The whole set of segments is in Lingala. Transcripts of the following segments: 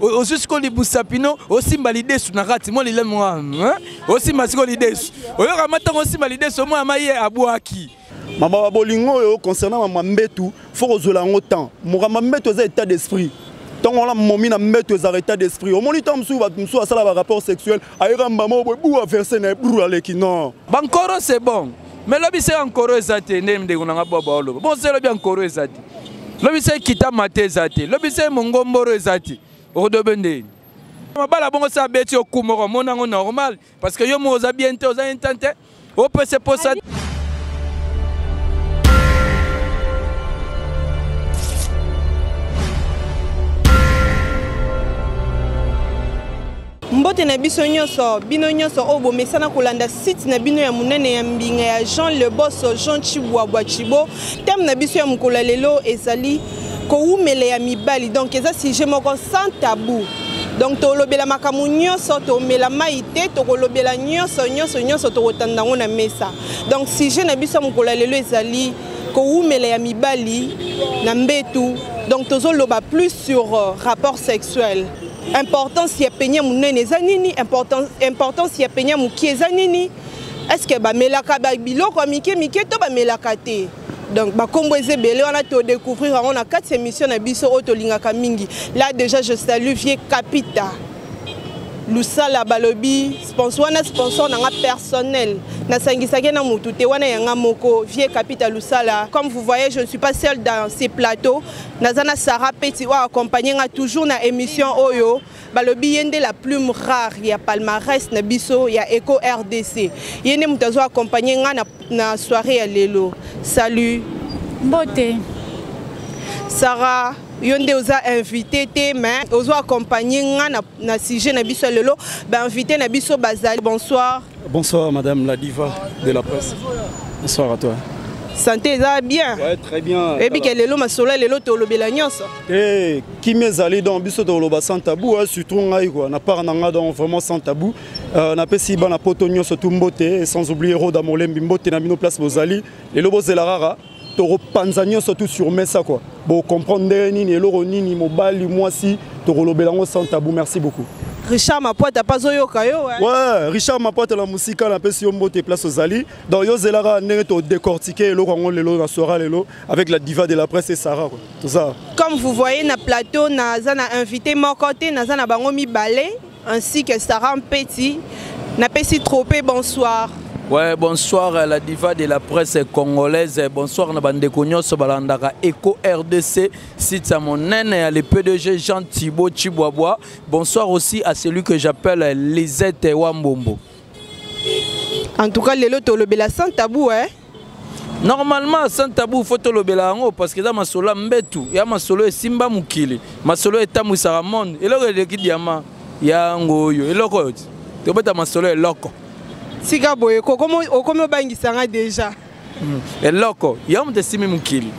Ozwi sikoyo libusapino, osimba lidesu na kati mwa lilemo, osimba sikoyo lidesu, oyoka ma ntango osimba lidesu, omona ma ye abwaki. Mama ba bolingo oyo concernant mama mbetu, faut kozwela yango temps. Mokamba mbetu eza état d'esprit. Ntango wana momi na mbetu ezalaka état d'esprit. Omoni ntango mosusu bato mosusu asala ba rapport sexuel, ayeka mbama oyo boye bu averse na ye bru aleki non. Bankoro c'est bon, mais lobi se ankoro eza te, nde ndeko na nga boba oloba bon se lobi ankoro eza te, lobi se kitama te eza te, lobi se mongomboro eza te, okodobe ndeni mabala bongo se abeti yo ku moko, omona yango normal parce que yo moko oza bien te, oza intan te, opesa posa. Mbote na biso nyonso, bino nyonso oyo bomesana kolanda site na bino ya monene ya mbinga ya Jean Le Boss, Jean Chibwabwa Chibo. Thème na biso ya mokolo ya lelo ezali kowumela ya mibali, donc eza sujet moko sans tabou. Donc tolobela makambo nyonso, tomela mai te, tokolobela nyonso nyonso nyonso, tokotanda yango na mesa. Donc sujet na biso ya mokolo ya lelo ezali kowumela ya mibali na mbetu. Donc tozoloba plus sur rapport sexuel. Importance ya penya monene eza nini? Importance ya penya mokie eza nini? Est-ce que bamelaka ba biloko ya mike mike to bamelaka te? Donc bakombo eza ebele wana, todécouvrir yango na kati ya émission na biso oyo tolingaka mingi. Là déjà je salue vieux Kapita Lusala, balobi sponsor wana, sponsor nanga personnel, nasangisaki na mutu te, wana yanga moko, vieux Kapita Lusala. Comme vous voyez, je ne suis pas seule dans ces plateaux, naza na Sarah Peti oyo accompagné nga toujours na émission oyo. Balobi ye nde la plume rare ya palmarès na biso ya Eco RDC, ye nde moto azo accompagné nga na soirée ya lelo. Salut. Mbote. Sarah, yo nde oza invité te, mais ozo accompagné nga na sujet na biso ya lelo. Ba invité na biso bazali. Bonsoir. Bonsoir madame la diva de la presse. Bonsoir à toi. Santé eza bien? Ouais, très bien. Oyebi ke lelo masolo ya lelo tolobela nyonso. Eh, kimi ezali, donc biso toloba sans tabou, hein, surtout ngai quoi, na part na nga, donc vraiment sans tabou. Napesi bana poto nyonso tu mbote, et sans oublier Roda Molembi, mbote na bino place bozali. Lelo bozela rara, tokopanza nyonso tout sur mesa quoi. Bo comprendre ndenge nini eloko nini mobali mwasi, tokolobela yango sans tabou. Merci beaucoup. Richard Mapote apazoyoka yo, ouais. Ouais, Richard Mapote la musika na pesi yo mbote place ozali. Donc yo zelaka ndenge to décortiquer eloko yango lelo na soirée lelo avec la diva de la presse et Sarah quoi. Tout ça. Comme vous voyez na plateau, naza na invité moko te, naza na bango mibale ainsi que Sarah Mpeti. Na pesi tropé bonsoir. Ouais, bonsoir la diva de la presse congolaise. Bonsoir na bandeko nyonso balandaka Eco RDC, site ya monene ya le PDG Jean Thibaut Chibwabwa. Bonsoir aussi à celui que j'appelle Lisette Wambombo. En tout cas, lelo tolobela sans tabou, hein. Normalement sans tabou faut tolobela yango parce que eza masolo ya mbetu, ya masolo esimba mokili, masolo etambwisaka monde, eloko eleki diamant yango oyo, eloko oyo tobeta masolo eloko. Sika boye okomi obangisanga déjà. Eloko ya moto esimi mokili.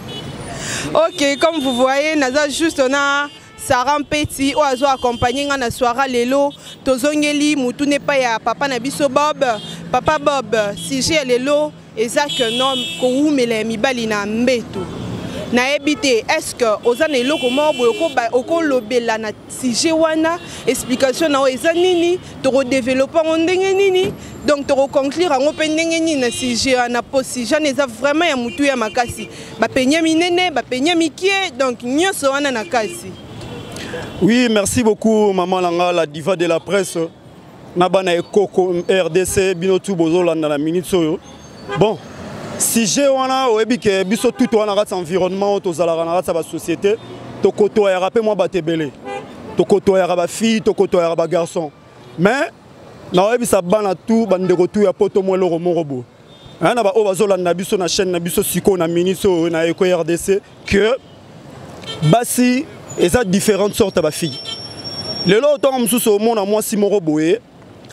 Ok, comme vous voyez, naza juste na Sarah Mpeti oyo azo accompagner nga na soirée lelo. Tozongeli mutu ne pa ya papa na biso Bob. Papa Bob, sujet ya lelo eza que non kowumela ya mibali na mbeto. Nayebi te, est-ce que oza na eloko moko boye okolobela na sujet wana, explication na oyo eza nini, tokodévelopper yango ndenge nini, donc tokoconclure yango mpe ndenge nini na sujet wana, po sujet wana eza vraiment ya mutu ya makasi, bapenya minene, bapenya mikie, donc nyonso wana na kasi. Oui, merci beaucoup maman Langa, la diva de la presse. Na bana ekoko RDC bino tout bozolanda na minute oyo. Bon, sujet wana oyebi ke biso tout wana kati environnement oyo tozalaka na kati ya ba société, tokotoyaka mpe mwa bato ebele, tokotoyaka ba fille, tokotoyaka ba garçon, mais naoyebisa bana tout bandeko tout ya poto mwa eloko moko boye. Hein, na ba oyo bazolanda biso na chaîne na biso sikoyo na minute oyo na Eco RDC, que basi eza différentes sortes ya ba fille. Lelo ntango mosusu omona mwasi moko boye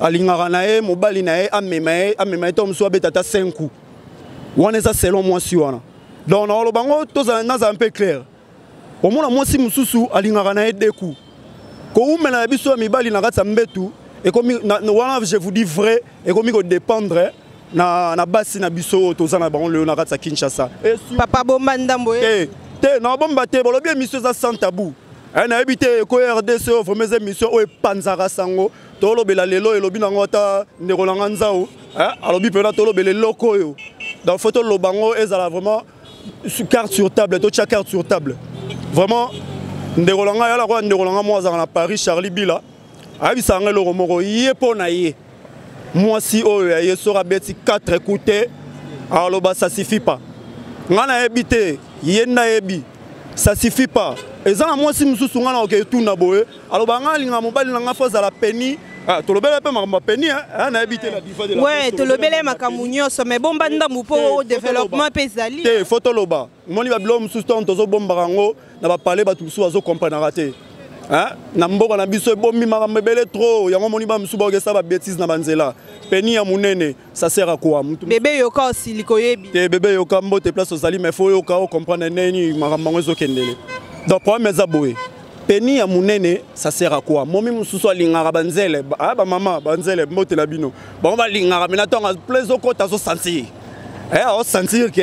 alingaka na ye mobali na ye amema ye, amema ye ntango mosusu abeta ata 5 coups, wana eza selon mwasi wana. Donc naoloba yango tozala, nazala mpe clair. Omona mwasi mosusu alingaka na ye 2 coups. Kowumela na biso ya mibali na kati ya mbetu ekomi na, wana je vous dis vrai, ekomi kodépendre na basi na biso oyo toza na bango lelo na kati ya Kinshasa. Et sur Papa bomba ndambo ye. Te, te, na bomba te, bolobi émission eza sans tabou. Nayebi te, Eko RDC oyo vraiment eza émission oyo epanzaka sango. Tolobela lelo, elobi nango ata ndeko na nga Nzau, alobi mpena tolobela eloko oyo. Donc faut toloba yango, ezala vraiment carte sur table, totia carte sur table. Vraiment, ndeko na ngai yala koya, ndeko na ngai moko azalaka na Paris, Charlie Bila, ayebisaka ngai eloko moko. Ye mpo na ye, mwasi oyo ya ye, soki abeti 4 coups te, aloba ça suffit pas. Ngai nayebi te, ye nde ayebi ça suffit pas. Eza na mwasi mosusu, ngai na oke etuna boye, aloba ngai alingaka mobali na ngai faut azala pénis. Ah, tolobela mpe makambo ya pénis, nayebi te, la diva de la Ouais, tolobela makambo nyonso, mais bomba ndambu mpo développement mpe ezali. Te, faut toloba. Omoni, babiloko mosusu, ntango tozobombaka yango na bapale, bato mosusu bazokomprenaka te. Na mboka na biso ebombi makambo ebele trop. Yango omoni ba mosusu baokesa babêtises na banzela. Pénis ya monene, ça sert à quoi? Mutu Bebe Yoka, osili koyebi. Te, Bebe Yoka, mbote place ozali, mais faut oyoka, ocomprendre ndeni makambo yango ezokendele. Donc problème eza boye: pénis ya monene, ça sert à quoi? Momi mosusu alingaka banzele, bamama banzele, mbote na bino. Bango balingaka mena ntango plein ezokota, azosentir, aosentir ke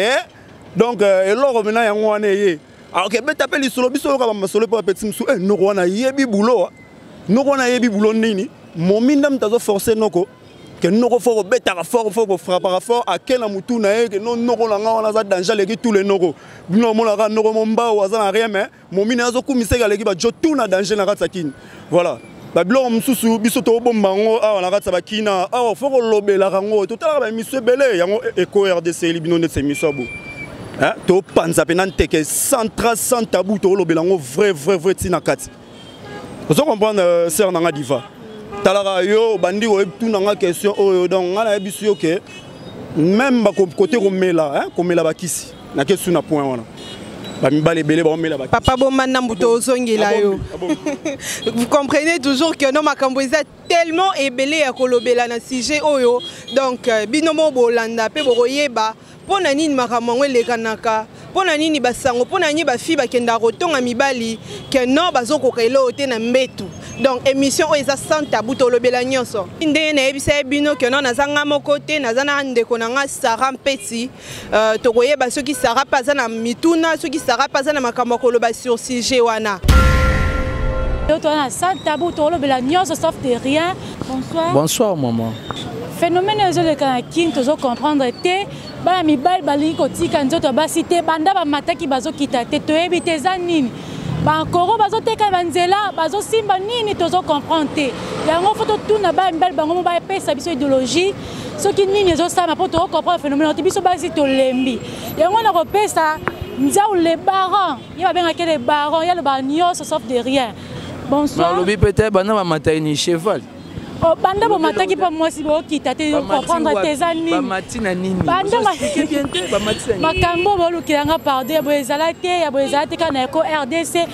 donc eloko mena yango wana eye aoke beta mpe lisolo. Biso oyoka bamasolo mpe bapeti mosusu, noko wana ayebi bulo, noko wana ayebi bulo nini. Momi nda moto azoforce noko ke noko faut kobetaka fort, faut kofrappaka fort. Ake na mutu na ye ke no, noko na nga wana aza danger, aleki tous les noko. Bino omonaka noko mombao aza na rien, mais momi na ye azokumisa eke aleki bajo tout na danger na kati ya kini. Voilà babiloko mosusu biso tobomba yango awa na kati ya bakina awa. Faut kolobelaka yango, totalaka baémission ebele. Yango Eko RDC eli bino neti émission ya bo topanza mpena nteke sans trace, sans tabou. Tokolobela yango vrai, vrai, vrai, ntina kati. Ozo comprendre, sœur nanga Diva? Talaka, yo obandi koyebituna nga question oyo. Donc nga nayebisi yo ke même bakote komela, komela bakisi, nakesu na point wana, bamibali ebele baomela. Papa, bomba ndambu, tozongela yo. Vous comprenez toujours que no, makambo eza tellement ebele ya kolobela na sujet oyo. Donc bino mo bolanda mpe bokoyeba mpo na nini makambo yango elekanaka, mpo na nini basango, mpo na nini bafille bakendaka kotonga mibali ke non, bazokoka eloko te na mbetu. Donc émission oyo eza sans tabou, tolobela nyonso. Ndenge nayebisa ye bino ke non, naza nga moko te, naza na ndeko na nga Sara Mpeti. Tokoyeba soki Sara mpe aza na mituna, soki Sara mpe aza na makambo ya koloba sur sujet wana. Toza na sans tabou, tolobela nyonso sauf de rien. Bonsoir. Bonsoir, maman. Phénomène oyo ezoleka na Kini, tozocomprendre te. Bana mibali balingi kotika nzoto ya basi te. Banda bamataki, bazokita te. Toyebi te eza nini. Bankoro bazoteka banzela, bazosimba nini, tozocomprendre te. Yango faut totuna bana mibali bango mo bapesa biso idéologie soki nini ezosalama, mpo tokocomprendre phénomène te. Biso basi tolembi yango. Na kopesa Nzau le baron, ye babengaki le baron, ye alobaka nyonso sauf de rien. Bonsoir. Alobi peut-être banda bamataki ni cheval. Oh, banda bomataki mpo mwasi bookita te, comprendre te eza nini. Bamati na nini? Makambo bolukelanga pardon, ya boye ezala te, ya boye ezala te. Kaka na Eko RDC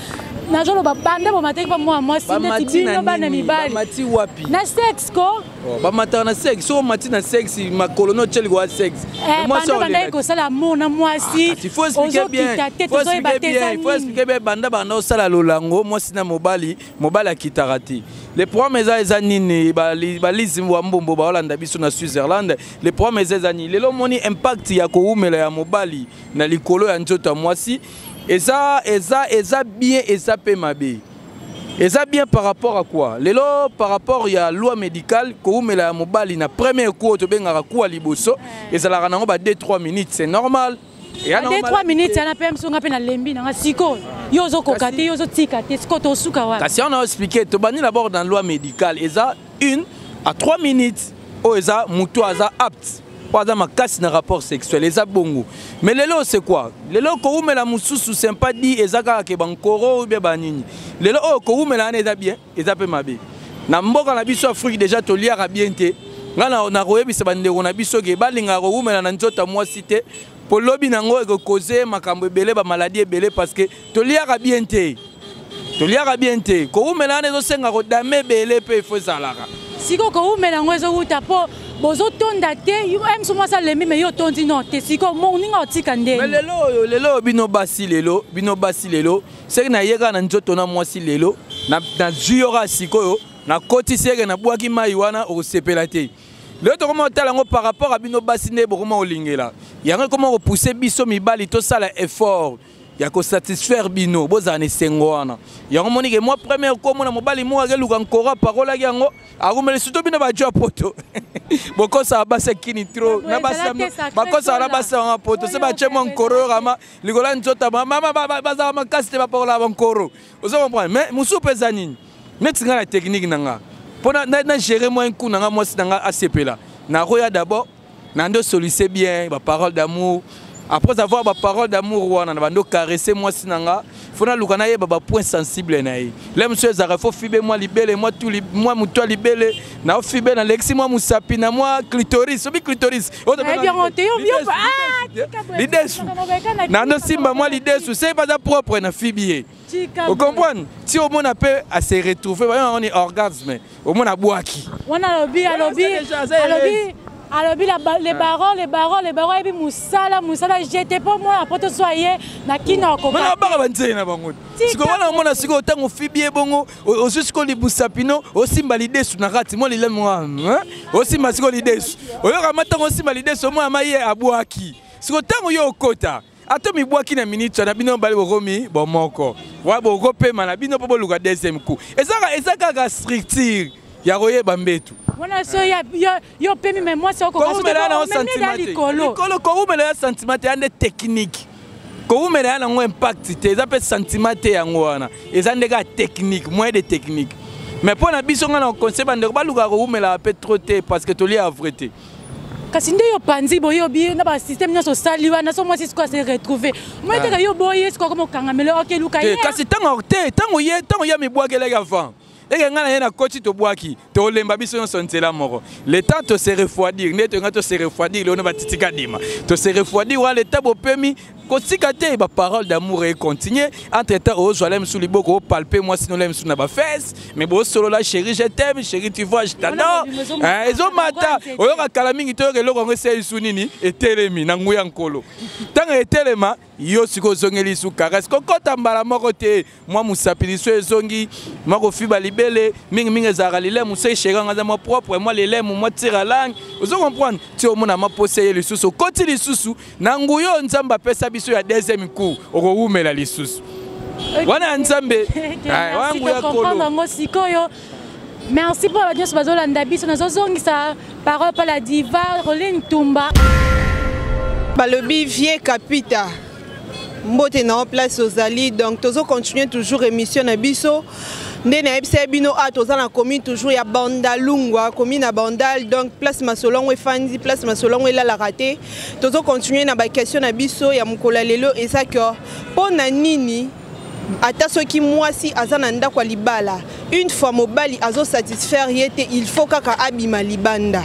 nazoloba, banda bomataki mpo mwana mwasi ndeti bino bana mibali. Bamati wapi? Na sexe ko. Bamataka na sexe? Soki omati na sexe, makolo no otie likolo ya sexe. Banda bandaki kosala amour na mwasi, ozokita te, tozoyeba te eza nini. Explique bien. Banda osala lolango mwasi na mobali, mobali akitaka te. Le problème eza nini? Balisi wa mbombo baolanda biso na Switzerland. Le problème eza nini? Lelo omoni impact ya kowumela ya mobali na likolo ya nzoto ya mwasi eza bien, eza mpe mabe. Eza bien par rapport à quoi? Lelo, par rapport ya loi médicale, kowumela ya mobali na premier coup oyo tobengaka coup ya liboso, ezalaka nango ba 2 3 minutes, c'est normal. 2 3 minutes yana mpe msonga mpe nalembi nanga. Sikoyo yo ozokoka te, yo ozotika te, sikoyo tosuka wana. Kasi wana expliqué, tobandi d'abord dans loi médicale, eza 1 à 3 minutes oyo eza moto aza apte, oyo aza makasi na rapport sexuel, eza bongo. Mais lelo c'est quoi? Lelo kowumela mosusu, c'est pas dit eza kaka ke bankoro ou bien banini. Lelo oyo kowumela wana eza bien, eza mpe mabe. Na mboka na biso Afrique, déjà toliaka bien te. Ngai nakoyebisa bandeko na biso ke balingaka kowumela na nzoto ya mwasi te, po lobi nango ekokoze makambo ebele, bamaladi ebele, parce que toliaka bien te, toliaka bien te. Kowumela wana ezosenga kodame ebele mpe ifo ezalaka. Sikoyo kowumela yango ezowuta mpo bozotonda te. Mso mwasi alembi, mais yo otondi no te. Sikoyo moninga otika ndenge? Lelo oyo, lelo oyo bino basi, lelo bino basi, lelo seki naye kaka na nzoto na mwasi, lelo nazwi yo kaka, sikoyo nakotisi eke nabwaki mai wana, okosepela te. Lelo tokoma kotala yango par rapport a bino basi nde bokoma kolingela yango, ekoma kopousse biso mibali tosala effort. Ya kosatisfaire bino, bozala na esengo wana. Yango moni ke mwa première komona mobali moko akeluka nkoro, aparolaki yango, akumeli surtout bino bajo ya poto. Bokosaka basi akini trop na basi, bakosaka na basi yango ya poto se batie mwa nkoro rama likolo ya nzoto, mama bazalaka makasi te, bapakolaka bankoro, ozo comprendre. Mais mosusu mpe eza nini? Neti ngai na technique na nga mpo na gérer mwa nku na nga, mwasi na nga asepela, nakoya d'abord na ndo solise bien baparole d'amour. Après avoir baparole d'amour wana, na bando caresser mwasi na nga, fo naluka nayeba bapoint sensible na ye. Le mosusu ezalaka fo fibe mwa libele, mwa tu, mwa motu ya libele, na ofibe, nalekisi mwa mosapi na mwa clitoris, obi clitoris, lidesu, na ndo simba mwa lidesu se baza propre na fibi ye, ocomprendre? Ti omona mpe ase retrouve, bayango ni orgasme, omona bwaki. Wana alobi, alobi, alobi, alobi les barons, les barons, les barons ayebi mosala, mosala jete mpo mwana po tozwa ye na kina. Okoka baka banzele na bango. Sikoyo wana omona sikoyo ntango ofibi ye bongo, ozwi sikoyo libusa pino, osimba lidesu na kati mwa lilemo wana, osimba sikoyo lidesu, oyoka ma ntango osimba lidesu, omona ma ye abwaki. Sikoyo ntango yo okota, ata mibwaki na minute wana, bino bale bokomi bomoko wa, bokopema na bino mpo boluka deuxième coup. Eza kaka structure ya koyeba mbetu. Wana so yo pemi, me mwasi okowumela na sentiment likolo, kowumela ya sentiment te, ya nde technique. Kowumela ya nango impact te, eza mpe sentiment te. Yango wana eza nde kaka technique, moyen de technique. Mais mpo na biso, ngai na conseil bandeko balukaka kowumelaka mpe trop te, parce que tolia vrai te. Kasi nde yo panzi boye, obi na basystème nyonso osali wana, so mwasi sikoyo ase retrouve, moi teka yo boye, sikoyo akoma okangamelo, okeluka ye. Kasi ntango te, ntango ye mibwakelaki avant, eke ngai na ye na koti, tobwaki, tolemba biso nyonso nzela moko. Le temps to se refroidir, nde toyenga to se refroidir lelo na batitika dima, to se refroidir wana, le temps bopemi, kotika te baparole d'amour econtinue. Entre temps ozwa la misu liboko, opalpe mwasi no la misu na bafesse, mais bosolola: "Chéri, je t'aime, chéri, tu vois, je t'adore." Ezomata, oyoka kala mingi, toyoka eloko yango esi lisu nini etelemi na nguya nkolo. Ntango etelema, yo sikoyo ozongeli lisu caresse, kokɔta mbala moko te, mwa mosapi liso ezongi, mwa kofiba libele, mingimingi ezalaka lilemu. Se chéri yango aza mwa propre, mwa lilemu, mwa tire langue, ozo comprendre? Ti omona maposa ye lisusu, okoti lisusu na nguya oyo Nzambe apesa biso ya deuxième coup, okowumela lisusu wana ya Nzambe, wana nguya kolo yango. Sikoyo merci mpo bato nyonso bazolanda biso. Nazozongisa parole mpa la diva Roline Tumba. Balobi vie Kapita, mbote na yo place ozali. Donc tozocontinue toujours émission na biso. Nde nayebisa bino, a toza na commune toujours ya Bandalungwa, commune ya Bandal, donc place masolongo efandi, place masolongo elalaka te. Tozocontinue na baquestion na biso ya mokolo ya lelo. Eza ke mpo na nini, ata soki mwasi aza na ndako ya libala, une fois mobali azosatisfaire ye te, il faut kaka abima libanda?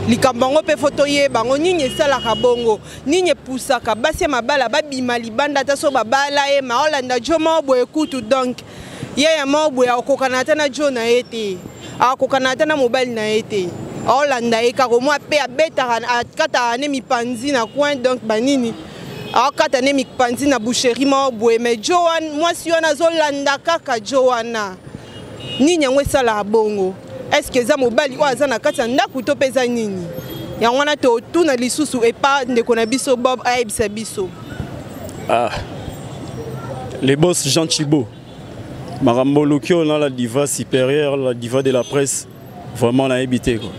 Likambo yango mpe fo toyeba yango. Nini esalaka bongo? Nini epusaka basi ya mabala babima libanda, ata so babala ye ma olanda jo moko boye kutu? Donc ye ya moko boye akokana ata na jo na ye te, akokana ata na mobali na ye te, aolanda ye kaka omwa mpe abetaka, akataka ne mipanzi na coin, donc banini, akata ne mipanzi na boucherie moko boye, mais jo wana, mwasi wana azolanda kaka jo wana. Nini yango esalaka bongo? Est-ce eza mobali oyo aza na kati ya ndako to mpe eza nini? Yango wana totuna lisusu epa ndeko na biso Bob, ayebisa biso. Ah, les boss Jean Thibault, makambo oluki oyo na la diva supérieure, la diva de la presse, vraiment nayebi te quoi.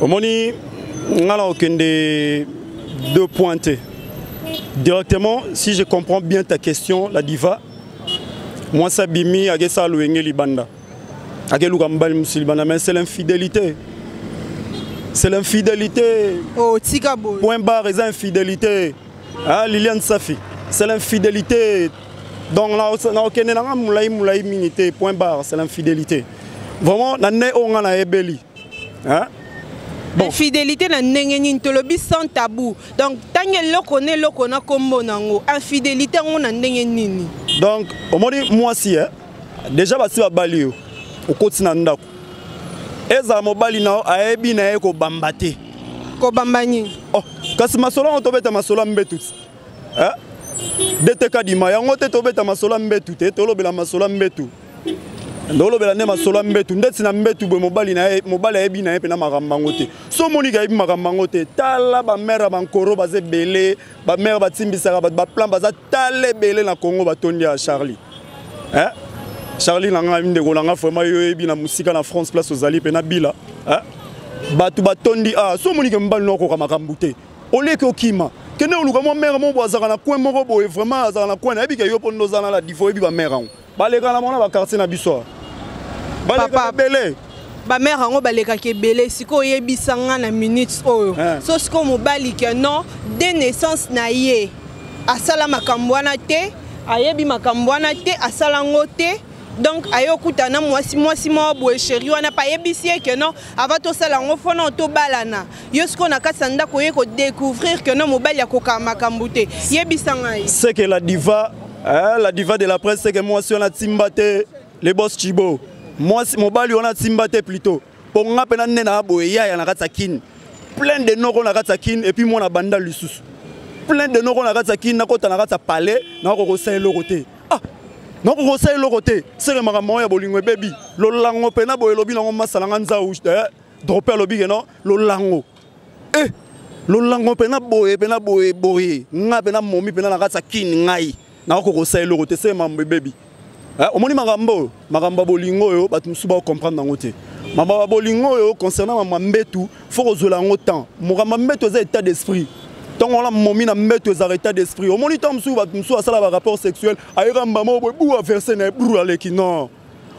Omoni nga na okende deux points te directement. Si je comprends bien ta question, la diva, mwasi abimi, akesala loyenge libanda, akeluka mobali mosusu libanda, mais c'est l'infidélité, c'est l'infidélité. Oh, tika boye. Point barre, eza infidélité. Ah, Liliane Safi, c'est l'infidélité. Donc na okende nanga molai molai mingi te, point barre, c'est l'infidélité. Vraiment na nde oyo nga nayebeli, hein? Bon. Infidélité na ndenge nini? Tolobi sans tabou, donc ntango eloko na eloko na nkombo nango, infidélité yango na ndenge nini? Donc omoni mwasi, eh? Déjà basi babali yo, okoti na ndako, ezala mobali na yo ayebi na ye kobamba te. Kobamba nini? Oh, kasi masolo yango tobeta masolo ya mbetu ti, eh? DTK dima yango te, tobeta masolo ya mbetu te, tolobela masolo ya mbetu. Ndolobela nde masolo ya mbetu, ndeti na mbetu boye mobali na ye, mobali ayebi na ye mpe na makambo yango te. So omoniki ayebi makambo yango te, tala bamere ya bankoro baza ebele, bamere batimbisaka bato baplan baza tala ebele na Congo batondi ya Charlie. Eh? Charlie na ngai ndeko na ngai vraiment yo oyebi na mosika na France place ozali mpe na bila. Eh? Bato batondi ah, so omoniki mobali na okoka makambo te. Oleki okima kende oluka mwa mare moko boye azalaka na coin moko boye vraiment azalaka na coin nayebi ke yo mpo nde oza na la divo oyebi bamare yango baleka na bango na bakartier na biso baleka ebele. Bamare yango balekaka ebele. Sikoyo oyebisa nga na minute oyo, so sikoyo mobali ke non, de naissance na ye asala makambo wana te, ayebi makambo wana te, asala yango te, donc aye okutana na mwasi, mwasi moko boye, chéri wana mpe ayebisi ye ke non, avant tosala yango fona tobalana. Yo sikoyo na kati ya ndako oye kodécouvrir ke non, mobali akokaka makambo te. Yebisa ngai. C'est que la diva, hein, la diva de la presse, c'est que mwasi wana timba te, le boss Chibo. Mwasi mobali wana timba te plutôt. Po nga pe na nde na boye yaya na kati ya Kin. Plein de noko na kati ya Kin et puis mwana banda lisusu. Plein de noko na kati ya Kin, nakota na kati ya palais, nakoko kosala eloko te. Ah, nakoko kosala eloko te. Seke makambo ya bolingo ebebi. Lolango pe na boye lobi nango masala nga nzau, eh, drope alobi ke non, lolango. Eh, lolango mpe na boye mpe na boye boye nga mpe na momi mpe na kati ya Kin ngai nakoki kosala eloko te. Se mambo ebebi. Omoni makambo oyo, makambo ya bolingo oyo bato mosusu bakocomprendre yango te. Makambo ya bolingo oyo concernant makambo ya mbetu, fo kozwela yango temps. Makambo ya mbetu eza état d'esprit. Ntongo wana momi na mbetu ezalaka état d'esprit. Omoni ntango mosusu bato mosusu asala barapport sexuel, ayeka mbama oyo boye bu averse na ye bru aleki. Non,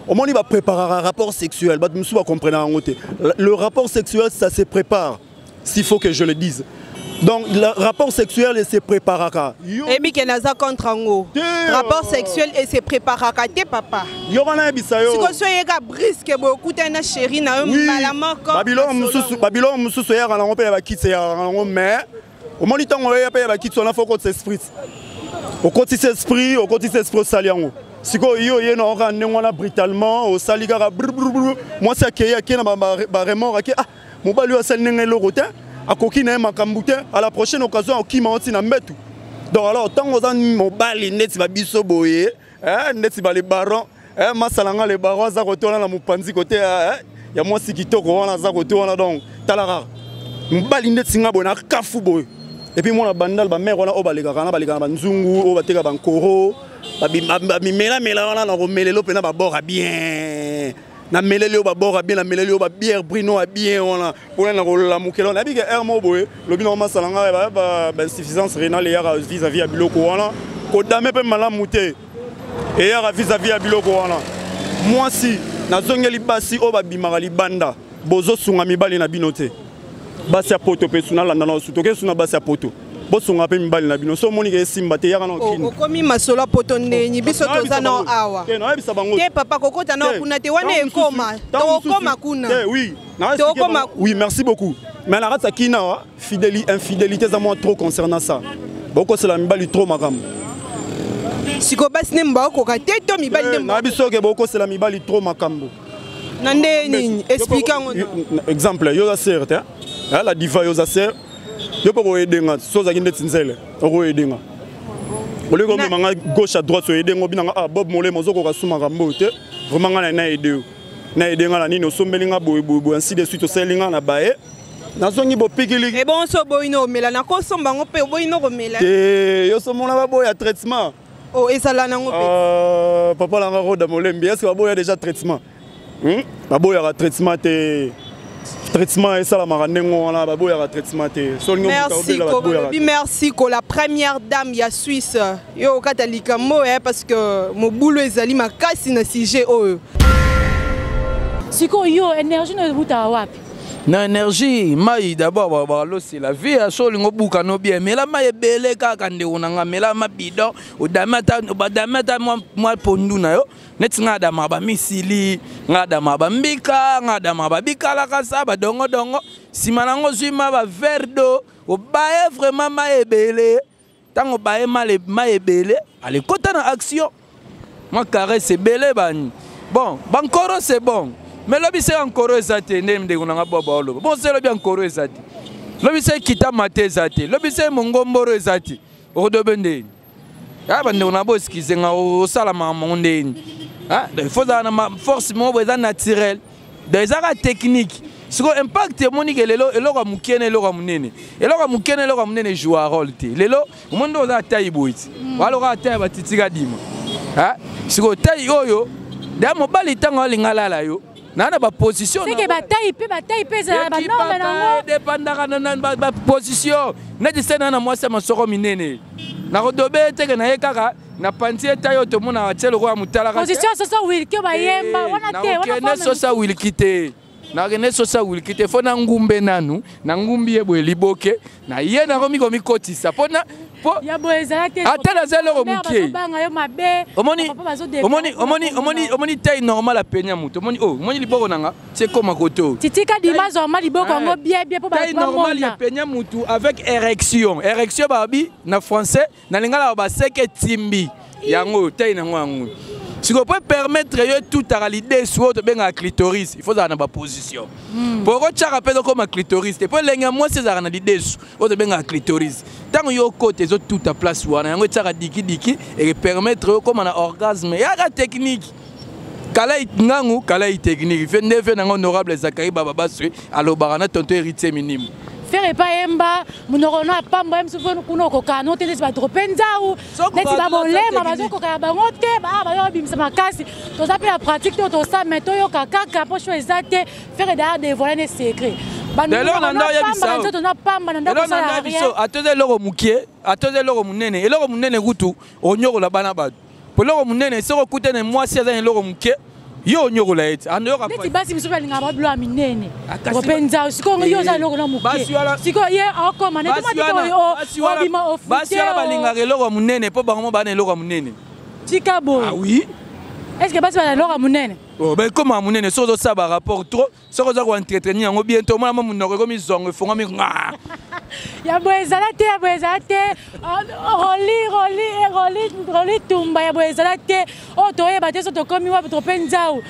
omoni bapréparaka rapport sexuel, bato mosusu bacomprena yango te. Le rapport sexuel, ça se prépare, s'il faut que je le dise. Donc le rapport sexuel se préparaka. Eyebi ke naza contre yango. Rapport sexuel ese préparaka te, papa. Yo wana yebisa yo. Sikoyo so oyeka brusque boye, okutani na chéri na yo mbala moko. Babiloko mosusu, babiloko mosusu eyaka nango mpe ya bakiti eyaka nango, mais omoni ntango oyeya mpe ya bakiti wana, fo okotisa esprit, okotisa esprit, okotisa esprit, osali yango. Sikoyo yo oye na kaka ndenge wana brutalement, osali kaka brbrbrr, mwasi akei, akei na baremords, ake ah, mobali oyo asali ndenge eloko te, akoki na ye makambo te. À la prochaine occasion akokima oti na mbetu. Donc alors ntango oza mobali ndeti babiso boye, ndeti bale baron, masala nga le baron aza kote wana na mopanzi kote ya mwasi kitoko wana aza kote wana. Donc tala kaka mobali ndeti nga boye na kafu boye et puis mwana bandal, bamare wana oyo balekaka na balekaka na banzungu oyo bateka bankoro bamimelamela wana na komelelo mpena babord ya bien, nameleli oyo babord ya bien, nameleli oyo babière brino ya bien wana mpona na kolamukela. Nayebi ke aire moko boye lobi na masala ngai bainsuffisance rénale eyaka vis-à-vis ya biloko wana, kodame mpe malamu te eyaka vis-à-vis ya biloko wana. Mwasi nazongeli basi oyo babimaka libanda, bozosunga mibali na bino te. Basi ya poto mpe su nalanda na osu toke suna basi ya poto, bosunga mpe mibali na bino. So omoni ke esimba te, yaka na okini. Okomi masolo ya poto ndeni? Biso toza nao awa. Te, nayebisa bango. Te papa, kokota nao kuna te, wana ekoma tokokoma kuna. Te, oui. Tokokoma. Oui, merci beaucoup. Mais na kati ya kina awa fidéli, infidélité eza mwa trop. Concernant ça, bokosela mibali trop makambo. Sikoyo basi nde baokoka te to mibali nde? Nayebi soki bokosela mibali trop makambo. Na nde nini? Explique yango. Exemple, yo oza sere te, la diva, yo oza sere, yo mpo koyedenga so ozalaki ndeti nzele okoyedenga olingi omema nga gauche à droite, oyedenga obinanga ah Bob Molema ozokoka su makambo oyo te, vraiment nga na aide yo, na aide nga na nini, osombeli nga boye boye boye, ainsi de suite, osaleli nga na baye, nazongi bopikili. Ebongo so oboyi no omela, nakosomba yango mpe oboyi no komela. Te, yo somona baboya traitement. Oh, ezala nango mpe. Papa nanga Roda Molembi, est ce que baboya déjà traitement? Baboyaka traitement te. Traitement esalamaka ndenge wana, baboyaka traitement te. Merci kolobi, merci ko la première dame ya Suisse. Yo okata likambo parce que mobulu ezali makasi na sujet oyo. Sikoyo yo énergie no ebutaka wapi? Na énergie mai d'abord balosela vie ya so olingi obuka no bien, mela mai ebele kaka ndeko na nga, mela ma bidon, odame ata badame ata mwa pondu na yo. Neti nga adamaka bamisili, nga adamaka bambika, nga adamaka babikalakasa badongodongo, nsima nango ozwi ma baverre d'eau, obaye vraiment mai ebele. Ntango baye mai ebele, alekota na action mwa caresse ebele bani. Bon, bankoro c'est bon, mais lobi se ankoro eza te nde ndeko na nga boba oloba. Bon, se lobi ankoro eza te, lobi se kitama te eza te, lobi se mongomboro eza te, okodobe ndeni? Ah, bandeko na bo excuse nga osala makambo yango ndeni. Ah, il faut ozala na force moko boye eza naturel. Donc eza kaka technique. Sikoyo impact emoni ke lelo eloko ya moke na eloko ya monene. Eloko ya moke na eloko ya monene ejoua role te. Lelo omoni nde oza taille boye ti. Wala oka taille batitika dima. Ah, sikoyo taille oyo da mobali ntango alinga alala yo naa na baposition seke bataille mpe bataille mpe ezala banorme nango depandaka na baposition neti se naa na mwasi ya masoko minene nakodobe ye teke na ye kaka na panzi ye tai oyo tomonaka tie lokola motalaka position soso wilki bayemba wana te nakokende sosa wilki te nakende sosa wilki te fo na ngumbe nanu na ngumbi ye boye liboke na ye nakomi komikotisa mpo na po ya boye ezala te ata naza eloko moke omoni omoni omoni omoni omoni taille normale apenya moto omoni oh omoni liboko na nga ti ekoma kote oyo titika dima zwa liboko yango bien bien mpo taille normale ya penya motu avec érection. Érection babi na français na lingala baseke etimbi yango taille nango yango sikoyo po permettre yo etutaka lidesu oyo tobengaka clitoris il faut ozala na baposition po okotyaka mpe ezokoma clitoris te mpo elenge ya mwasi ezalaka na lidesu oyo tobengaka clitoris. Ntango yo okota ezotuta place wana yango etiaka dikidiki epermettre yo okoma na orgasme yaka technique kala ngangu kala technique fe nde fe nango honorable Zakari Baba Baswe alobaka na tonton héritier minime. Fere epai yemba monoko no apamba ye mosusu kuna okokana no te neti badrope nzau neti babolema bazokoka ya bango te bazobimisa makasi toza mpe na pratique te tosala mai toyoka kaka mpo sho eza te. Fere daa dévoile ne secret. Lelo na ndako yebisa nzoto na pamba na ndako sala biso atoza eloko mokie atoza eloko monene eloko monene kutu onyokola bana bato po eloko monene soki okutani mwasi aza na eloko moke yo onyokola ye te. Neti basi misusu balingaka babilo ya minene mpenza sikoyo yo oza eloko na moke sikoyo ye akoma netobima ofute. Wana balingaka eloko ya monene mpo bango mo baa na eloko ya monene. Tika boye. Ah oui. Est ce que basi bana eloko ya monene? Oh, ben ekoma monene soki ozosala barapport trop, soki oza koentretenir yango bien te, omona mo monoko ekomi zongo efongami nga. Ya boye ezala te, ya boye ezala te. Roli roli roli roli tumba ya boye ezala te. Oyo toyeba te so tokomi wapi tope nzau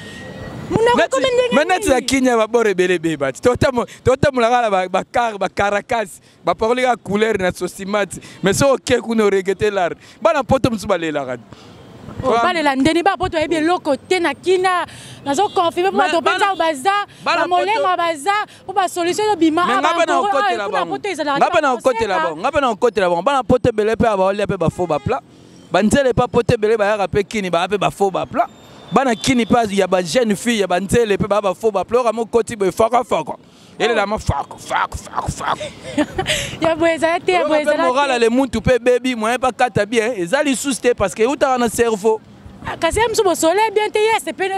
monoko ekomi ndenge nini. Neti na Kinya babor ebele ebeba ti totambola kaka bakar bakarakasi bapakoli kaka couleur na sosimati, mais soki oke kuna oregete lar bana poto mosusu balelaka. Balela ndeni ba poto oyebi eloko te na kina nazoconfirme mpo bato mpenza baza bamolema baza mpo basolution ezobima. Nga mpe na kokotela bango, nga mpe na kokotela bango. Bana poto ebele mpe baolia mpe bafo baplat banzele mpe poto ebele bayaka mpe kini baya mpe bafo baplat bana kini mpe ya bajeune fille ya banzele mpe baya bafo baplat oka mokoti boye fokofoko elelama foko foko foko foko. Ya boye ezala te, ya boye ezala. Moral ale muntu mpe bebi moyen mpe akata bien eza lisusu te parce que eutaka na cerveau. Kasi ye mosusu bosole bien te, ye asepeli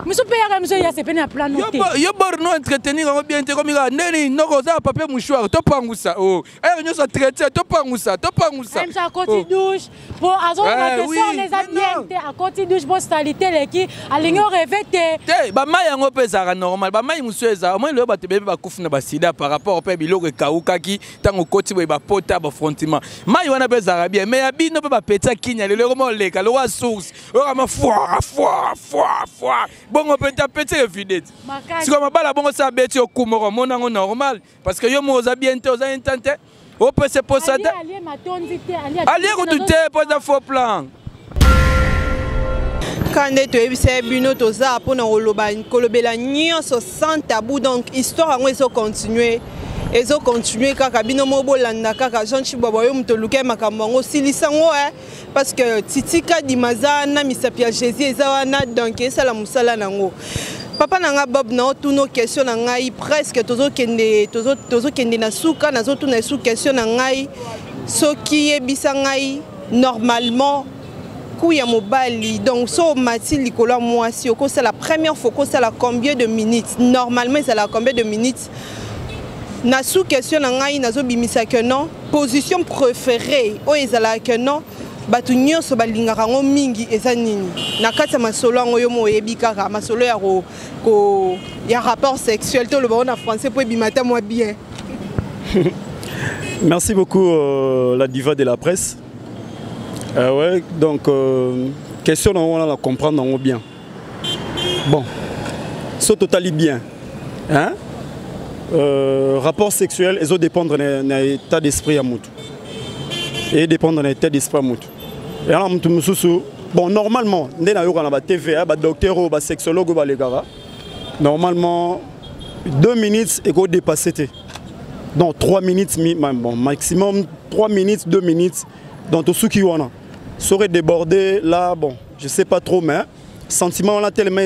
mosusu mpe yaka mosusu ye asepeli na plano te. Yo bor no entretenir yango bien te komi kaka ndeni noko oza papier mouchoir topangusa o ere nyonso traité topangusa topangusa. Mosusu akoti douche po azoloba te sone eza bien te, akoti douche po salite eleki alingi oreve te. Te bamai yango mpe ezalaka normal bamai mosusu ezala omoi lelo bato ebele bakufi na basida par rapport mpe biloko ekawukaki ntango okoti boye bapota bafrontiment mai wana mpe ezalaka bien mais ya bino mpe bapeti akinya lelo ekoma oleka lokwa source oyokama fwa fwa fwa fwa bongo mpe ta peti evide ti sikoyo mabala bongo sa abeti yo ku moko omona yango normal parce que yo moko oza bien te oza intan te opesa posa te alie kutu te mpo eza faux plan. Ka nde toyebisa ye bino toza mpona koloba kolobela nyonso sans tabou. Donc histoire yango ezocontinue ezocontinue kaka bino mo bolanda kaka Jean Chibwabwa yo moto oluka ye makambo yango osilisa yango parce que Titi Kadima aza na misapi ya Jésus eza wana donc esala mosala nango. Papa na nga Bob na otuna question na ngai presque tozokende tozokende na suka nazotuna esu question na ngai soki yebisa ngai normalement coup ya mobali donc so omati likolo ya mwasi okosala première fois okosala combien de minutes normalement ezalaka combien de minutes. Na sous question na ngai nazobimisa que non position préférée oyo ezalaka que non bato nyonso balingaka yango mingi eza nini na kati ya masolo yango yo mo oyebi kaka masolo ya ko, ko ya rapport sexuel toloba ngo na français mpo ebima ata mwa bien. Merci beaucoup la diva de la presse. Ouais, donc question on a comprendre nango bien. Bon, so totali bien. Hein? Rapport sexuel ezo dépendre na, na état d'esprit ya mutu. Et dépendre na état d'esprit ya mutu. Eya na motu mosusu, bon, normalement nde nayoka na batv, badocteur oyo, basexologue oyo balekaka, normalement 2 minutes ekodépasse te. Donc 3 minutes, bon, maximum 3 minutes, 2 minutes. Donc tosuki wana. Soki débordé là, bon, je sais pas trop, mais sentiment wana tellement,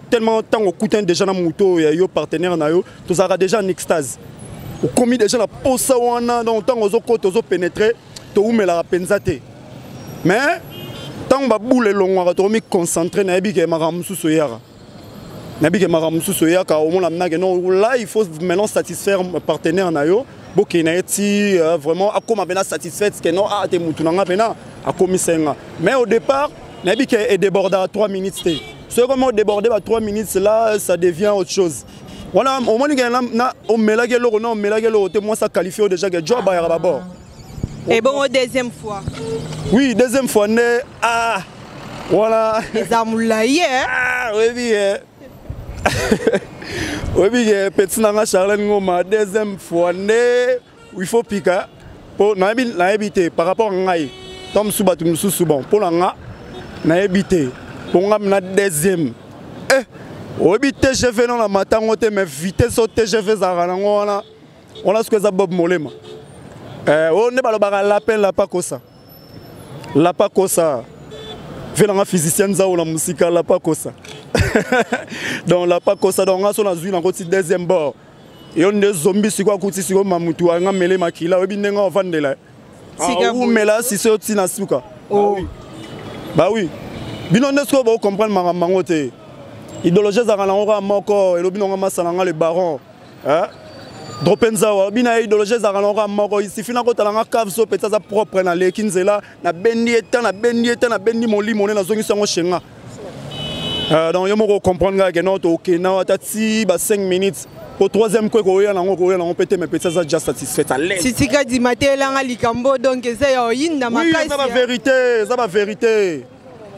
tellement ntango okutani déjà na moto oyo ya yo, partenaire na yo, tozalaka déjà en extase, okomi déjà na posa wana. Donc ntango ozokota, ozopénétre, toumelaka mpenza te. Mais ntango babula elongwaka, tokomi concentré. Nayebi ke makambo mosusu eyaka, nayebi ke makambo mosusu eyaka. Omona mnake non, là il faut maintenant satisfaire partenaire na yo, bokende na ye ti vraiment akóma mpena satisfaite ke non, ah te, mutu na nga mpena akomisa nga. Mais au départ, nayebi ke edébordaka 3 minutes te. Soki komi odéborde ba 3 minutes, là ça devient autre chose. Wana omoni ke na omelaki eloko, na omelaki eloko te, mwasi aqualifié oyo déjà ke job ayaka babord. Et bon, deuxième fois? Oui, deuxième fois nde, ah, voilà. Eza molai. Ah, oyebi ke, oyebi ke petit na nga Charlène Ngoma, deuxième fois nde il faut pika mpo nayebi, nayebi te par rapport a ngai to mosusu, bato mosusu. Bon, mpo na nga nayebi te, mpo nga na deuxième, eh, oyebi TGV no na matango te, mais vitesse oyo TGV ezalaka nango wana, wana soki eza Bob Molema, eh, oyo nde balobaka lapin lapa kosa, lapa kosa ve nanga physicien nzao na mosika, lapa kosa. Donc lapa kosa. Donc nga so nazwi nango ti deuxième bord, yo nde zombi sikoyo, akuti sikoyo mamutu anga mele makila, oyebi ndenge ovandela, umela sisi oyo ntina suka. Oh. Bah oui, bino nde sikoyo bocomprendre makambo yango te. Idéologie ezalaka nango kaka moko. Elobi nango masala nga le baron drope nzawa, alobi na ye idéologie ezalaka nango kaka moko. Il suffit nakotala nga cave, so peti aza propre, naleki nzela, nabendi ye ta, nabendi ye ta, nabendi molimo nde nazongisi yango chez nga. Donc yo moko comprendre kaka ke non, tokenda ata ti ba 5 minutes po troisième kwe koya nango, koya nango mpe te, mais petit aza déjà satisfait, à l'aise. Titika dima te, elanga likambo, donc eza ya oyinda. Oui, eza bavérité, eza bavérité,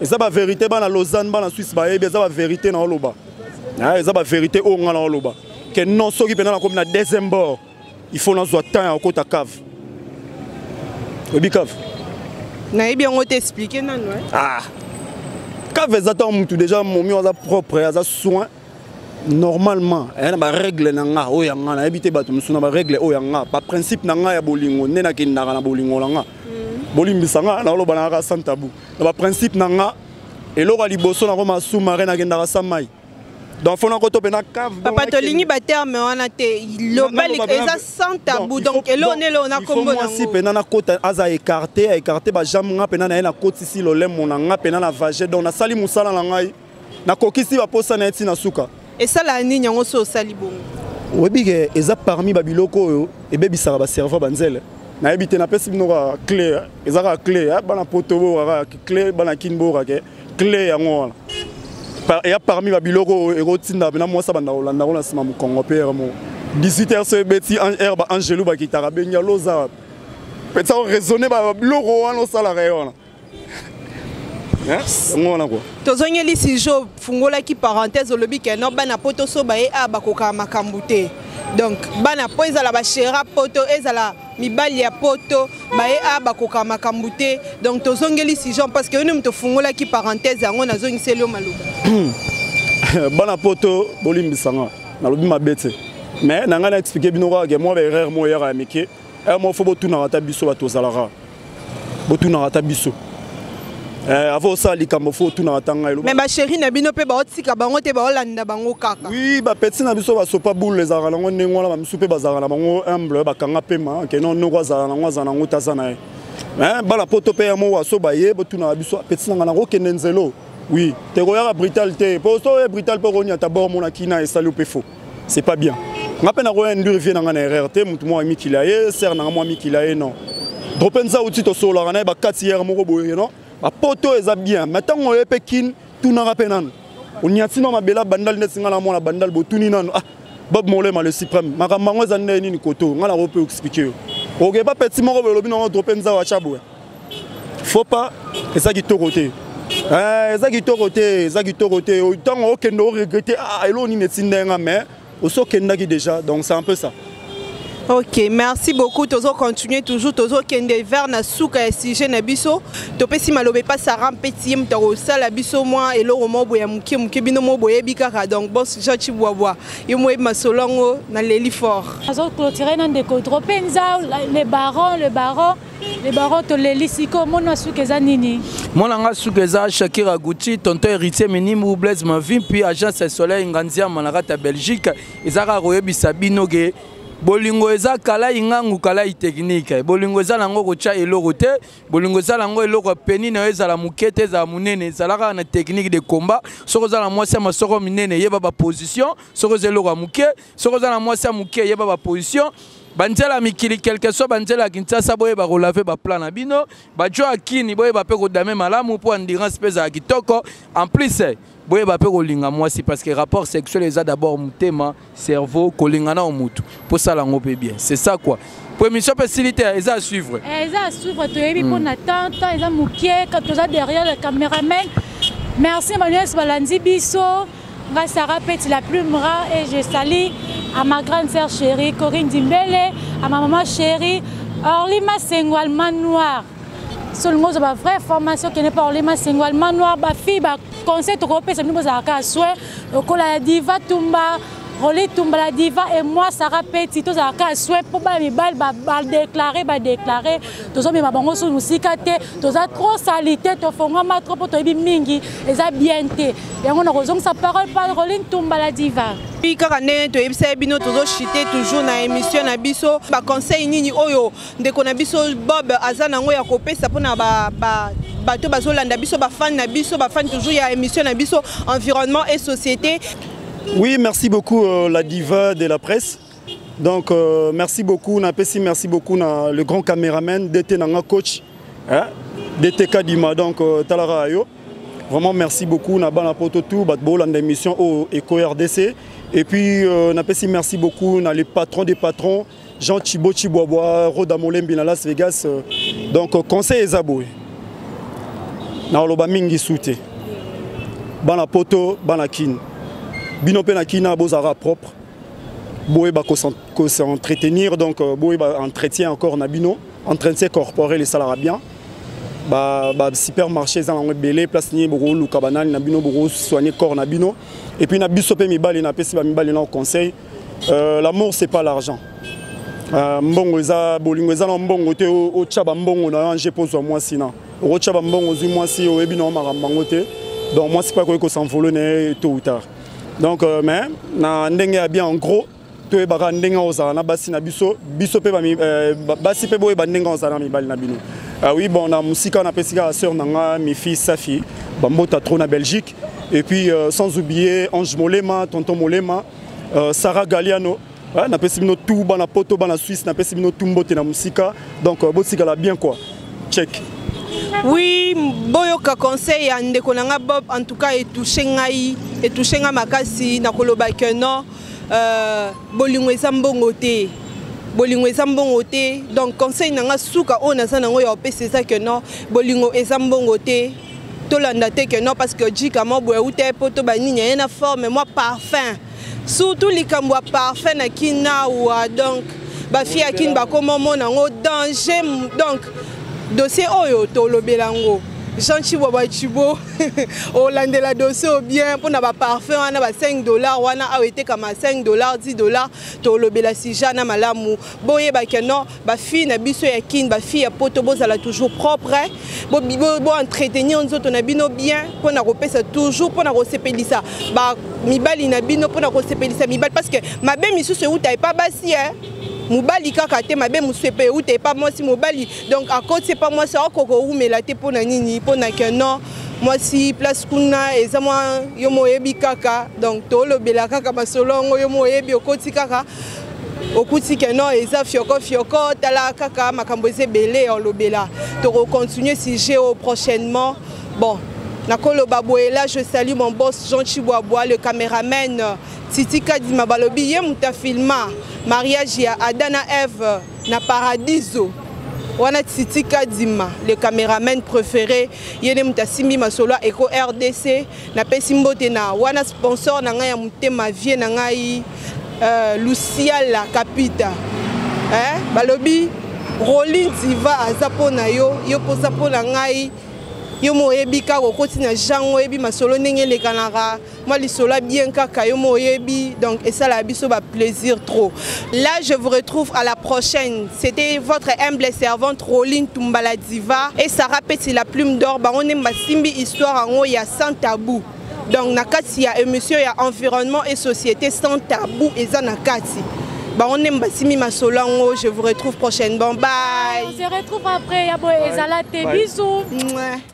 eza bavérité. Bana Lausanne, bana Suisse bayebi, eza bavérité na oloba, eza bavérité oyo nga na oloba ke non, soki mpenza nakomi na deuxième bord, il faut nazwa temps ya kokota cave. Oyebi cave? Nayebi yango te, explique nano. Ah, cave eza ntango mutu déjà momi aza propre, aza soin normalement, eya na barègle na nga oyo ya nga. Nayebi te bato mosusu na barègle oyo ya nga, baprincipe na nga ya bolingo, nde nakendaka na bolingo na nga. Bolimbisa nga, naoloba na kaka sans tabou. Na baprincipe na nga, eloko ya liboso, nakoma sous-marin, nakendaka sa mai. Donc faut nakoto mpe na cave. Papa, tolingi baterme wana te. Loba eza sans tabou. Donc eloko na eloko na kombo. Mwasi mpena nakota, aza écarté, aécarté bajambe, nga mpena na ye, nakotisi lolemo na nga mpena na vagin. Donc nasali mosala na ngai, nakokisi baposa na ye ntina suka. Esalaka nini yango so osali bongo? Oyebi ke eza parmi babiloko oyo ebebisaka bacerveau, banzele. Nayebi te, napesi bino kaka clé, eza kaka clé. Bana Poto boyokaka clé, bana Kini boyokaka clé. Yango wana eya parmi babiloko oyo ekotinda mpena mwasi abanda kolanda ngo na nsima mokongo. Mpe heure moko, 18 heure so ebeti, heure baangelu bakitaka, bengi aloza pesa, oraisonne babiloko wana osalaka ye wana, yango wana kua. Tozongeli sujet. Ofungolaki parenthèse, olobi ke no, bana Poto so baye a bakokaka makambo te. Donc bana po ezala bashera Poto, ezala mibali ya Poto, baye a bakokaka makambo te. Donc tozongeli sujet parce que yo nde moto ofungolaki parenthèse yango, nazongiseli yo maloba. Bana Poto, bolimbisanga, nalobi mabe te, mais na ngai na explique bino kaka ke mwa baerreur mo eyaka ya mike. Ere moko fo botunaka ata biso bato ozalaka, botunaka ata biso avant osala likambo, fo otunaka ata ngai. Mais bachéri na bino mpe baotika bango te, baolanda bango kaka. Oui, bapeti na biso basopa boule, ezalaka nango ndenge wana. Bamisu mpe bazalaka na bango humble, bakanga pema ke non, noko azala nango, azala nango te, aza na ye. Bana Poto mpe ya moko aso baye, botunaka biso: peti na ngai, nakokende nzelo. Oui, te, koyaka brutal te, po so oye brutal mpo koniata bord mona kina esali mpe faux, c'est pas bien. Nga mpe nakoya induire vie na nga na erreur te. Motu moko amikila ye, sere na nga mwa amikila ye, non, drope nza uti tosololaka na ye bakati yere moko boye. Non, bapoto eza bien, mais ntango oye mpe Kine, tunaka mpe nanu, oniati no mabela Bandal neti nga na mwana Bandal, botuni nanu: ah, Bob Molema le suprême, makambo yango eza ndenge nini? Koto nga nako mpe explique yo. Oke pa peti moko boye, olobi nango drope nza watya boye, faut pas, eza kitoko te. Eza kitoko te, eza kitoko te. Ntango okende, oregrete: ah, eloko nini etinda nga? Mais osi okendaki déjà, donc c'est un peu ça. Ok, merci beaucoup. Tozo continuer toujours, tozo kende vers na suka ya sujet na biso. Topesi malobe pa Sarah Mpeti ye moto akosala biso mwa eloko moko boye ya moke moke bino moko boyebi kaka. Donc boss Jean Chibwabwa, yo moyebi masolo yango na leli fort. Azo clôturer na ndeko Dro mpenza le baron, le baron, le baron toleli sikoyo mona suka eza nini? Mwana nga suka eza Shakira Gucci, tonton Héritier Minimbu, Blaise Mavimpi, agence Soleil Nganziama na kati ya Belgique. Eza kaka koyebisa bino ke bolingo eza kalai ngangu kalai technique. Bolingo eza nango kotya eloko te, bolingo eza nango eloko ya peni na yo ezala moke te, ezala monene, ezala kaka na technique de combat. Soki oza na mwasi ya masoko minene, yeba ba position. Soki oza eloko ya moke, soki oza na mwasi ya moke, yeba ba position. Banzela ya mikili, quelque soit banzela ya Kinshasa, boyeba kolave ba plan na bino. Bajo ya Kini, boyeba pe kodame malamu po endurance pe ezala kitoko. En plus, boyeba pe kolinga mwasi parce que rapport sexuel eza d'abord motema, cerveau, kolinga na mutu po sala ngo pe bien. C'est ça quoi. Po émission pe sili te, eza à suivre. Eh, eza à suivre, toyebi po na temps, temps eza mokie, quand toza derrière le caméraman. Merci Emmanuel Balandi biso. Nga Sarah Peti la plume rare et je salue à ma grande sœur chérie Corinne Dimbele, à ma maman chérie Orly Masengo Allemand Noir. Seulement ba vraie formation qui n'est pas Orly Masengo Allemand Noir, ba fille ba conseil tokopesa bino bozalaka soin lokola ya Diva Tumba, Rolly Tumba la Diva et moi Sarah Peti tozalaka soin po bana mibali ba déclarer, ba déclarer tozomema bango so mosika te, toza trop salité, tofongwama trop po toyebi mingi eza bien te. Yango nakozongisa parole pa Rolly Tumba la Diva. Puis kaka ndenge toyebisa ye bino, tozochite toujours na émission na biso ba conseil nini oyo ndeko na biso Bob aza nango ya kopesa mpona bato bazolanda biso, ba fan na biso, ba fan toujours ya émission na biso environnement et société. Oui, merci beaucoup la diva de la presse. Donc merci beaucoup na pesi, merci beaucoup na le grand caméraman DT nanga coach, hein, DT Kadima, donc talara yo. Vraiment merci beaucoup na bana poto tout bat bolanda émission au Eco RDC et puis na pesi merci beaucoup na les patrons des patrons Jean Thibaut Chibwabwa, Roda Molembi na Las Vegas. Donc conseil ezaboué. Na loba mingi souté. Bana poto, bana kin. Bino pe na kina bozara propre. Boye ba ko s'entretenir, donc boye ba entretien encore na bino, entretien corporel et ça bien. Ba, ba supermarché za nango belé place ni boko luka banani na bino boko soigner corps na bino et puis na biso pe mibali na pesi ba mibali na conseil. L'amour c'est pas l'argent. Mbongo eza bolingo eza na mbongo te o tcha ba mbongo na ange pozo mwasi na. O tcha ba mbongo zui mwasi o ebi na makambo te. Donc mwasi pa ko s'envoler ne tôt ou tard. Donc mais na ndenge ya bien en gros to ebaka ndenge ozala na basi na biso, biso pe ba mi basi pe boye ba ndenge ozala na mibali na bino. Ah oui, bon na musika na pesika sœur nanga mi fils Safi, bambota trop na Belgique et puis sans oublier Ange Molema, tonton Molema, Sarah Galliano, hein, na pesi bino tout bana poto bana Suisse, na pesi bino tout mbote na musika. Donc botika la bien quoi. Check. Oui, boyoka conseil ya ndeko nanga Bob en tout cas etouché ngai, etouché nga makasi na koloba que non, bolingo eza mbongo te. Bolingo eza mbongo te. Donc conseil nanga suka oyo naza nango ya opesa eza que non, bolingo eza mbongo te. Tolanda te que non parce que jika mo boye uta poto ba nini ya na forme moi parfum. Surtout likambo ya parfum na kinawa donc ba fille ya kin ba koma mona ngo danger donc dossier oyo tolobela ngo. Jean Chibwabwa Chibo, olandela dossier au bien pour na ba parfum wana ba 5 $ wana awa ete kama 5 $, 10 $, tolobela si jana malamu. Boyeba que non, ba fille na biso ya kin, ba fille ya poto bozala toujours propre, hein. Bo, bo, bo entretenir nzoto na bino bien pour na kopesa toujours pour na kosepelisa ba mibali na bino pour na kosepelisa mibali parce que mabe misusu euta e pa basi, hein. Mobali kaka te mabe mosusu epe euta e pa mwasi mobali donc akoti pa mwasi akoko umela te pona nini pona que non mwasi place kuna eza mwa yo moyebi kaka donc tolobela kaka masolongo yo moyebi okoti kaka okuti ke non eza fioko fioko tala kaka makambo eza ebele ya olobela toko continuer sujet au prochainement. Bon nakoloba boye là je salue mon boss Jean Chibwabwa le caméraman Titi Kadima balobi ye muta filma mariage ya Adam na Ève na Paradiso wana Titi Kadima le caméraman préféré ye ne muta simbi masolo ya Eco RDC na pesi mbote na wana sponsor na ngai ya motema vie na ngai Luciala Capita. Eh, balobi Rolin Diva aza mpo na yo, yo mpo oza mpo na ngai. Yo mo oyebi kaka okoti na jango, oyebi masolo ndenge elekanaka, mwa lisolo ya bien kaka yo mo oyebi, donc esalaka biso ba plaisir trop. Là, je vous retrouve à la prochaine. C'était votre humble servante Rolin Tumbala Diva et Sarah Peti la plume d'or. Bango nde basimbi histoire yango ya sans tabou. Donc na kati ya émission ya environnement et société sans tabou eza na kati. Bango nde basimbi masolo yango. Je vous retrouve prochainement. Bye. On se retrouve après. Ya boye ezala te. Bisous. Mouais.